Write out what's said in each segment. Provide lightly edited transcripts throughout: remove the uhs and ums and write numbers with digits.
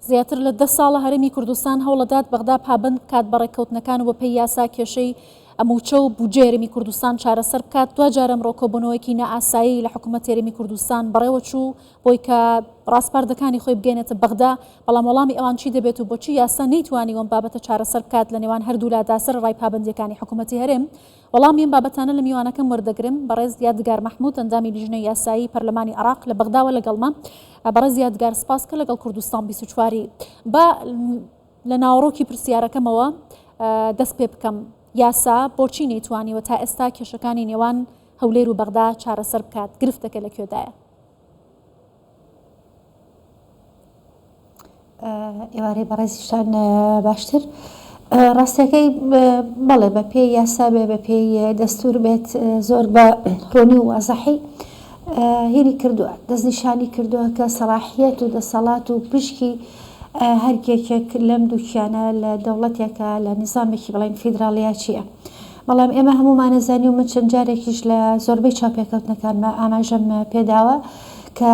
زیاتر لە دە ساڵە هەرێمی کوردستان هەوڵەدات بەغدا پابەند بکات بە ڕێککەوتنەکان و بەپێی یاسا کێشەی مووچە و بودجەی هەرێمی کوردستان چارەسەر بکات، دواجار ئەمڕۆ کۆبوونەوەیەکی نائاسایی لە حکوومەتی هەرێمی کوردستان بەڕێوەچوو بۆی کە ڕاسپاردەکانی خۆی بگەیەنێتە بەغدا، بەڵام وەڵامی ئەوان چی دەبێت و بۆچی یاسا نەیتوانیوە ئەم بابەتە چارەسەر بکات لە نێوان هەردوولادا سەرەڕای پابەندییەکانی حکوومەتی هەرێم؟ وەڵامی ئەم بابەتانە لە میوانەکەم وەردەگرم، بەڕێز یادگار مەحمود، ئەندامی لیژنەی یاسایی پەرلەمانی عێراق لە بەغداوە لەگەڵمە. بەڕێز یادگار سپاس کە لەگەڵ کوردستان 24 ی. با لە ناوەڕۆکی پرسیارەکەمەوە دەست پێ بکەم. یاسا بۆچی نەیتوانیوە تا ئێستا کێشەکانی نێوان هەولێر و بەغدا چارەسەر بکات؟ گرفتەکە لە کوێدایە؟ ئێوارەی بەڕێزیشتان باشتر. ڕاستەکەی بەڵێ بە پێی یاسا بێ بە پێی دەستور بێت زۆر بە ڕوونی و وازحی هینی کردووە دەستنیشانی کردووە کە سەڵاحیەت و دەسەڵات و پشکی هەر یەکێک لەم دووکیانە لە دەوڵەتێکە لە نیزامێکی بڵێن فیدراڵیا چییە. بەڵام ئێمە هەموومان ئەزانین و من چەند جارێکیش لە زۆربەی چاوپێکەوتنەکانما ئاماژەم پێداوە کە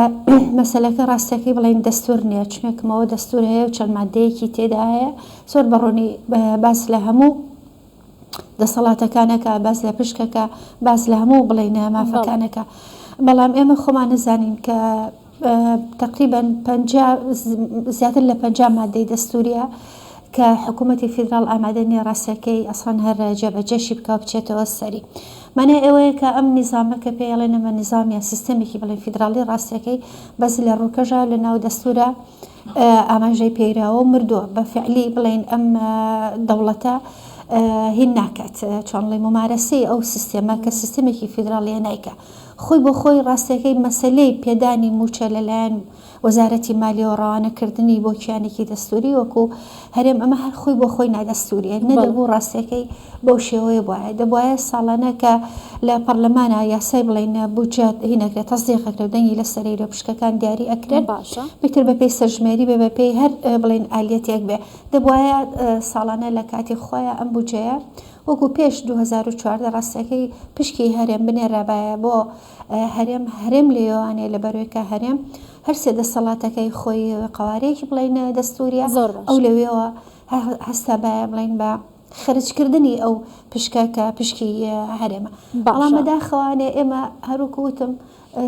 مەسەلەکە ڕاستیەکەی بڵێین دەستور نییە چونکەمەوە دەستور هەیە و چەند مادەیەکی تێدا هەیە زۆر بە ڕوونی باس لە هەموو دەسەڵاتەکانەکە باس لە پشکەکە باس لە هەموو بڵێین مافەکانەکە بەڵام ئێمە خۆمان نەزانین کە تەقریبەن 50 زیاتر لە 50 مادەی دەستوریە کە حکوومەتی فیدراڵ ئامادە نییە ڕاستەکەی ئەسڵەن هەر جێبەجێشی بکا و بچێتەوە سەری. مانای ئەوەیە کە ئەم نیزامە کە پێی ئەڵێن ئەمە نیزام یان سیستەمێکی بڵێن فیدراڵی ڕاستەکەی بەس لە ڕووکەشا لە ناو دەستوورا ئاماژەی پێیراوە و مردووە بە فعلی بڵێن ئەم دەوڵەتە هین ناکات چۆن بڵێ مومارەسەی ئەو سیستێمە کە سیستەمێکی فیدراڵیە نایکا خۆی بۆ خۆی ڕاستەکەی مەسەلەی پێدانی مووچە لەلایەن وەزارەتی مالیەوە ڕەوانەکردنی بۆ کیانێکی دەستوری وەکو هەرێم ئەمە هەر خۆی بۆ خۆی نادەستوریە نەدەبوو ڕاستیەکەی بەو شێوەیە بوایە دەبوایە ساڵانە کە لە پەڕلەمانا یاسای بڵێین بودجە هین ئەکرێت تەسدیق ئەکرێت و دەنگی لەسەرەی لە پشکەکان دیاری ئەکرێن باشە. پتر بەپێی سەرژمێری بێ بەپێی هەر بڵێین ئالیەتێک بێ دەبوایە ساڵانە لە کاتی خۆیا ئەم بودجەیە وەکو پێش 2014 ڕاستیەکەی پشکی هەرێم بنێرابایە بۆ هەرێم هەرێم لێوانێ لەبەرەوەی کە هەرێم هەرسێ دەسەڵاتەکەی خۆی قەوارەیەکی بڵێین دەستوریە زۆر باش. ئەو لەوێوە هەستابایە بڵێین بە خەرجکردنی ئەو پشکە کە پشکی هەرێمە بەڵام باشە. بەداخەوانێ ئێمە هەروەکو وتم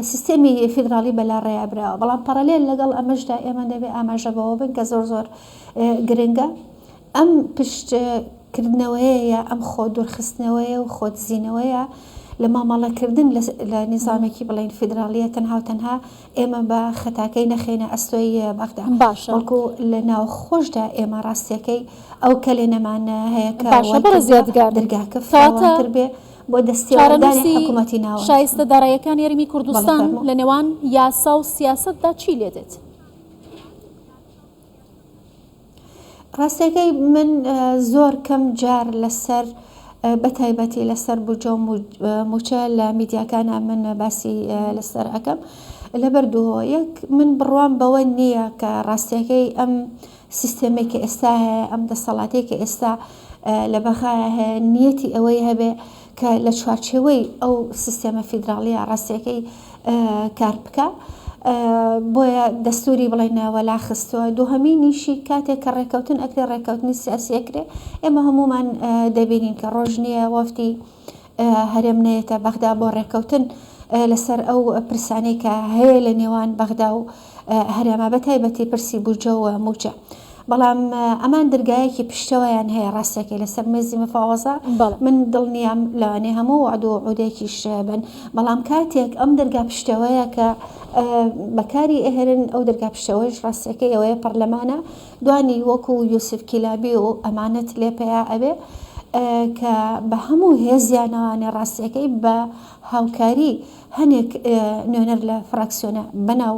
سیستێمی فیدراڵی بەلا ڕێیا براوە بەڵام پەڕەلێل لەگەڵ ئەمەشدا ئێمە دەبێ ئاماژە بەوە بن کە زۆر زۆر گرنگە ئەم پشت کردنەوەیە یا ئەم خۆ دوورخستنەوەیە و خۆ دزینەوەیە لە مامەڵەکردن لە نیزامێکی بڵێین فیدراڵیە تەنها و تەنها ئێمە بە خەتاکەی نەخەینە ئەستۆی بەغدا باشە. بەڵکو لە ناوخۆشدا ئێمە ڕاستیەکەی ئەو کەلێنەمان هەیە کە باشە وای بەڕێز کردووە یادگار دەرگاکە کەواتە فراوانتر بێ بۆ دەستێوەردانی چارەنووسی حکوومەتی ناوەند. شایستە داراییەکانی هەرێمی بەڵێ کوردستان فەرموو. لە نێوان یاسا و سیاسەتدا چی لێدێت؟ ڕاستەکەی من زۆر کەم جار لەسەر بەتایبەتی لەسەر بودجە و موچە لە میدیاکانە من باسی لەسەر ئەەکەم لەبەر دوو یەک من بڕوام بەوە نییە کە ڕاستیەکەی ئەم سیستێمێک کە ئێستا هەیە ئەم دەسەڵاتێک کە ئێستا لە بەغایە هەیە نیەتی ئەوەی هەبێ کە لە چوارچێوەی ئەو سیستێمە فیدراڵیە ڕاستیەکەی کار بکا بۆیە دەستوری بڵێن وەلا خستووە دووهەمینیشی کاتێک کە ڕێکەوتن ئەکرێ ڕێکەوتنی سیاسی ئەکرێ ئێمە هەمومان دەبینین کە ڕۆژ نییە وەفدی هەرێم نەیەتە بەغدا بۆ ڕێکەوتن لەسەر ئەو پرسانەی کە هەیە لە نێوان بەغدا و هەرێمە بە تایبەتی پرسی بودجە و مووچە. بەڵام ئەمان درگایەکی پشتەوەیان هەیە ڕاستەکەی لەسەر مێزی مفاوەزە من دڵنیام لەوانەیە هەموو وەعد و وعودێکیش بن بەڵام کاتێک ئەم دەرگا پشتەوەیە کە بەکاری ئەهێنن ئەو دەرگا پشتەوەیش ڕاستەکەی ئەوەیە پەرلەمانە دوانی وەکو یوسف کیلابی و ئەمانەت لێ پەیا ئەبێ کە بە هەموو هێزیانەوانێ ڕاستیەکەی بە هاوکاری هەنێک نوێنەر لە فراکسیۆنە بەناو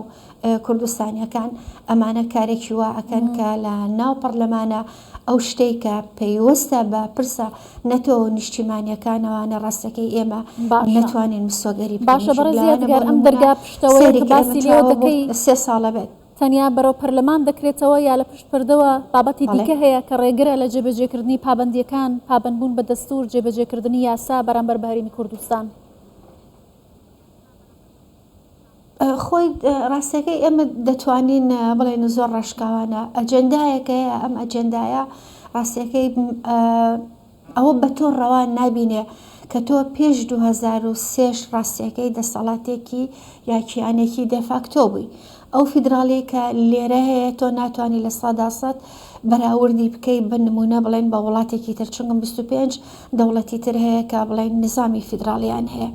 کوردستانیەکان ئەمانە کارێکی وا ئەکەن کە لە ناو پەڕلەمانە ئەو شتەی کە پەیوەستە بە پرسە نەتەوە و نیشتیمانیەکانەوانە ڕاستەکەی ئێمە باشە نەتوانین مسۆگەری بکەین باشە چونکە بەڕێز لەوانە بۆ یادگار ئەم نمونە دەرگا پشتەوەیە سەیری کە کە ئێمە باسی لێوە چاوە بۆ دەکەی سێ ساڵە بێت تەنیا بەرەو پەرلەمان دەکرێتەوە یا لە پشت پەردەوە بابەتی بەڵێ. دیکە هەیە کە ڕێگرە لە جێبەجێکردنی پابەندییەکان، پابەندبوون بە دەستوور، جێبەجێکردنی یاسا بەرامبەر بە هەرێمی کوردستان؟ خۆی ڕاستەکەی ئێمە دەتوانین بڵێن زۆر ڕاشکاوانە ئەجێندایەک هەیە ئەم ئەجێندایە ڕاستەکەی ئەوە بە تۆ ڕەوا نابینێ کە تۆ پێش 2003 ڕاستیەکەی دەسەڵاتێکی یا کیانێکی دێفاکتۆ بووی ئەو فیدراڵیەی کە لێرە هەیە تۆ ناتوانی 100% بەراوردی بکەی بە نمونە بڵێن بە وڵاتێکی تر چونکم 25 دەوڵەتی تر هەیە کە بڵێن نظامی فیدراڵیان هەیە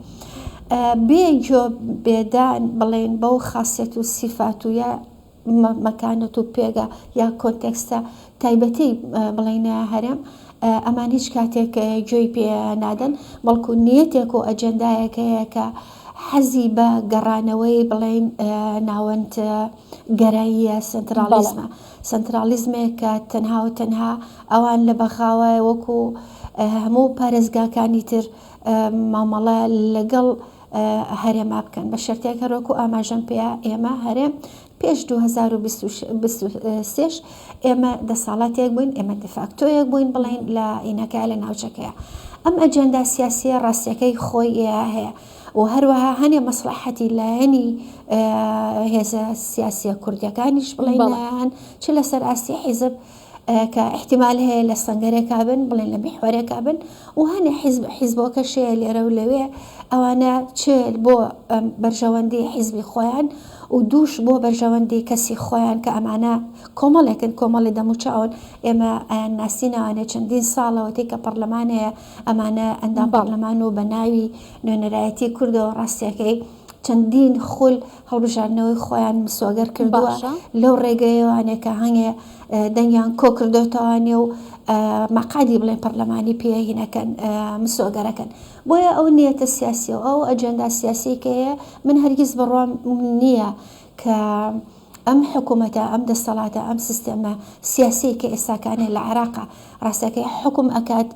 بێ گوێ بێدان بڵێن بەو خاصیت و سیفات و یا مەکانەت و پێگە یا کۆنتێکستە تایبەتی بڵێنە هەرێم ئەمان هیچ کاتێک گوێی پێ نادەن بەڵکو نیەتێک و ئەجەندایەک هەیە کە حەزی بە گەڕانەوەی بڵێن ناوەند گەراییە سنترالیزمە سنترالیزمێک کە تەنها و تەنها ئەوان لە بەغاوە وەکو هەموو پارێزگاکانی تر مامەڵە لەگەڵ هەرێما بکەن بە شەرتێک هەروەکو ئاماژەم پێیا ئێمە هەرێم پێش 2023 ئێمە دەسەڵاتێک بووین ئێمە دیفاکتۆیەک بووین بڵێن لە ئینەکە لە ناوچەکەیە ئەم ئەجێندا سیاسیە ڕاستیەکەی خۆی هەیە و هەروەها هەنێ مەسڵەحەتی لایەنی هێزە سیاسیە کوردیەکانیش بڵێن چ لەسەر ئاستی حیزب کە ئیحتیمال هەیە لە سەنگەرێکا بن بڵێن لە میحوەرێکا بن و هەنێ حیزب حیزبۆکەش هەیە لێرە و لەوێ ئەوانە چ بۆ بەرژەوەندی حیزبی خۆیان و دووش بۆ بەرژەوەندی کەسی خۆیان کە ئەمانە کۆمەڵێکن کۆمەڵی دەموچاون ئێمە ئەیان ناسین ئەوانە چەندین ساڵەوەتی کە پەرلەمان هەیە ئەمانە ئەندام پەرلەمان و بە ناوی نوێنەرایەتی کوردەوە ڕاستیەکەی چەندین خول هەڵبژاردنەوەی خۆیان مسۆگەر کردووە لەو ڕێگەیەوانێ کە هەنگێ دەنگیان کۆکردۆتەوانێ و مەقعەدی بڵێن پەرلەمانی پێ هینەکەن مسۆگەرەکەن بۆیە ئەو نیەتە سیاسی و ئەو ئەجێندا سیاسی کە هەیە من هەرگیز بڕوام نییە کە ئەم حکوومەتە ئەم دەسەڵاتە ئەم سیستێمە سیاسی کە ئێستاکانێ لە عێراقا ڕاستەکەی حکوم ئەکات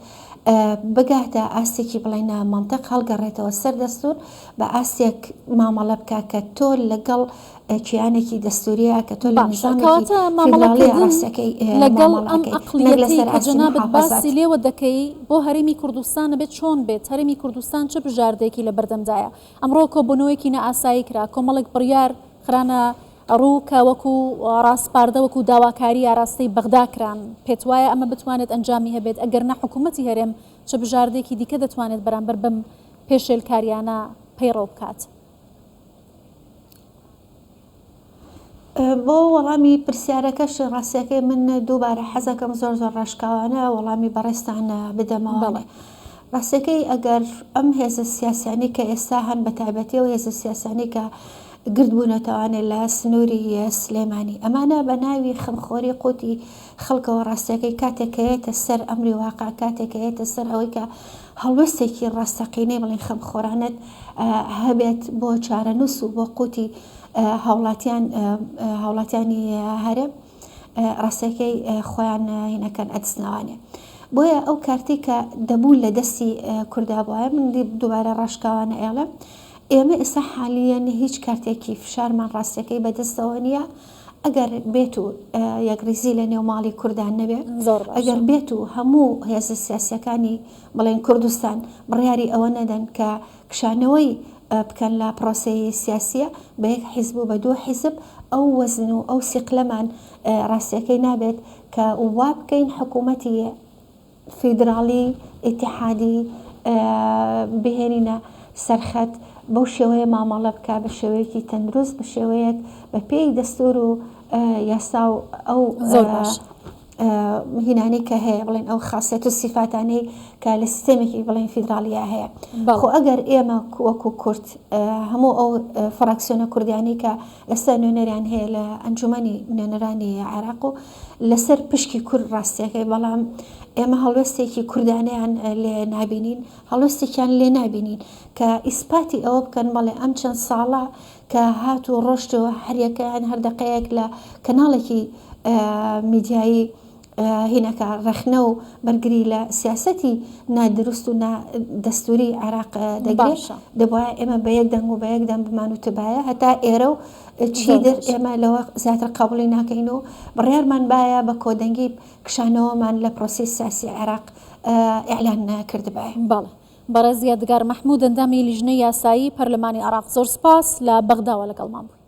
بگاتە ئاستێکی بڵێنە مەنتق هەڵگەڕێتەوە سەر دەستور بە ئاستێک مامەڵە بکە کە تۆ لەگەڵ کیانێکی دەستوریە کە تۆ لە باشە نیزامێکی کەواتە فیدراڵیە مامەڵەکردن ڕاستەکەی لەگەڵ مامەڵە ئەم ئەکەی نەک ئەقڵیەتەی لەسەر کە ئاستی جەنابت محافەزات. باسی لێوە دەکەی بۆ هەرێمی کوردستان ئەبێت چۆن بێت؟ هەرێمی کوردستان چ بژاردەیەکی لەبەردەمدایە؟ ئەمڕۆ کۆبوونەوەیەکی نائاسایی کرا، کۆمەڵێک بڕیار خرانە ڕوو کە وەکو ڕاسپاردە وەکو داواکاری ئاراستەی بەغدا کران، پێتوایە ئەمە بتوانێت ئەنجامی هەبێت؟ ئەگەر نا حکوومەتی هەرێم چ بژاردەیەکی دیکە دەتوانێت بەرامبەر بەم پێشێلکارییانە پەیڕەو بکات؟ بۆ وەڵامی پرسیارەکەش ڕاستیەکەی من دووبارە حەزەکەم زۆر زۆر ڕاشکاوانە وەڵامی بەڕێزتان بدەمەوە. ڕاستیەکەی ئەگەر ئەم هێزە سیاسیانی کە ئێستا هەن بە تایبەتی ئەو هێزە سیاسیانی کە گردبوونەتەوانێ لە سنووری سلێمانی ئەمانە بە ناوی خەمخۆری قوتی خەڵکەوە ڕاستیەکەی کاتێک کە یەتە سەر ئەمری واقع کاتێک کە یەتە سەر ئەوەی کە هەڵوێستێکی ڕاستەقینەی بڵێن خەمخۆرانەت هەبێت بۆ چارەنووس و بۆ قوتی هاوڵاتیان هاوڵاتیانی هەرێم ڕاستەکەی خۆیان هینەکەن ئەدزنەوانێ بۆیە ئەو کارتی کە دەبوو لە دەستی کوردا بواە من دووبارە ڕاشکاوانە ئێڵێم ئێمە ئێستا حالیەن هیچ کارتێکی فشارمان ڕاستەکەی بەدەستەوە نییە ئەگەر بێت و یەکڕیزی لە نێو ماڵی کوردان نەبێ ئەگەر بێت و هەموو هێزە سیاسەکانی بڵێن کوردستان بڕیاری ئەوە نەدەن کە کشانەوەی بکەن لە پرۆسەی سیاسیە بە یەک حیزب و بە دوو حیزب ئەو وەزن و ئەو سیقلەمان ڕاستیەکەی نابێت کە وا بکەین حکوومەتی فیدراڵی ئیتیحادی بهێنینە سەرخەت بەو شێوەیە مامەڵە بکە بە شێوەیەکی تەندروست بە شێوەیەک بە پێی دەستور و یاسا و ئەو زۆر باش. هینانەی کە هەیە بڵێن ئەو خاصیت و سیفاتانەی کە لە سیستێمێکی بڵێن فیدراڵیا هەیە خۆ ئەگەر ئێمە وەکو کورد هەموو ئەو فراکسیۆنە کوردیانی کە ئێستا نوێنەریان هەیە لە ئەنجومەنی نوێنەرانی عێراق و لەسەر پشکی کورد ڕاستیەکەی بەڵام ئێمە هەڵوێستێکی کوردانیان لێ نابینین هەڵوێستێکیان لێ نابینین کە ئیسپاتی ئەوە بکەن بەڵێ ئەم چەند ساڵە کە هات و ڕۆشت و هەریەکەیان هەر دەقەیەک لە کەناڵێکی میدیایی هینەکە ڕەخنە و بەرگری لە سیاسەتی نادروست و نا دەستوری عێراق دەگرێت باشە. دەبوایە ئێمە بە یەک دەنگ و بە یەک دەم بمانوتبایە هەتا ئێرە و چی زۆر در باشە. ئێمە لەوە زیاتر قەبوڵی ناکەین و بڕیارمان بایە بە کۆدەنگی کشانەوەمان لە پرۆسەی سیاسی عێراق ئیعلان کردبایە. بەڵێ. بەڕێز یادگار مەحمود ئەندامی لیژنەی یاسایی پەرلەمانی عێراق زۆر سوپاس لە بەغداوە لەگەڵمان بووی.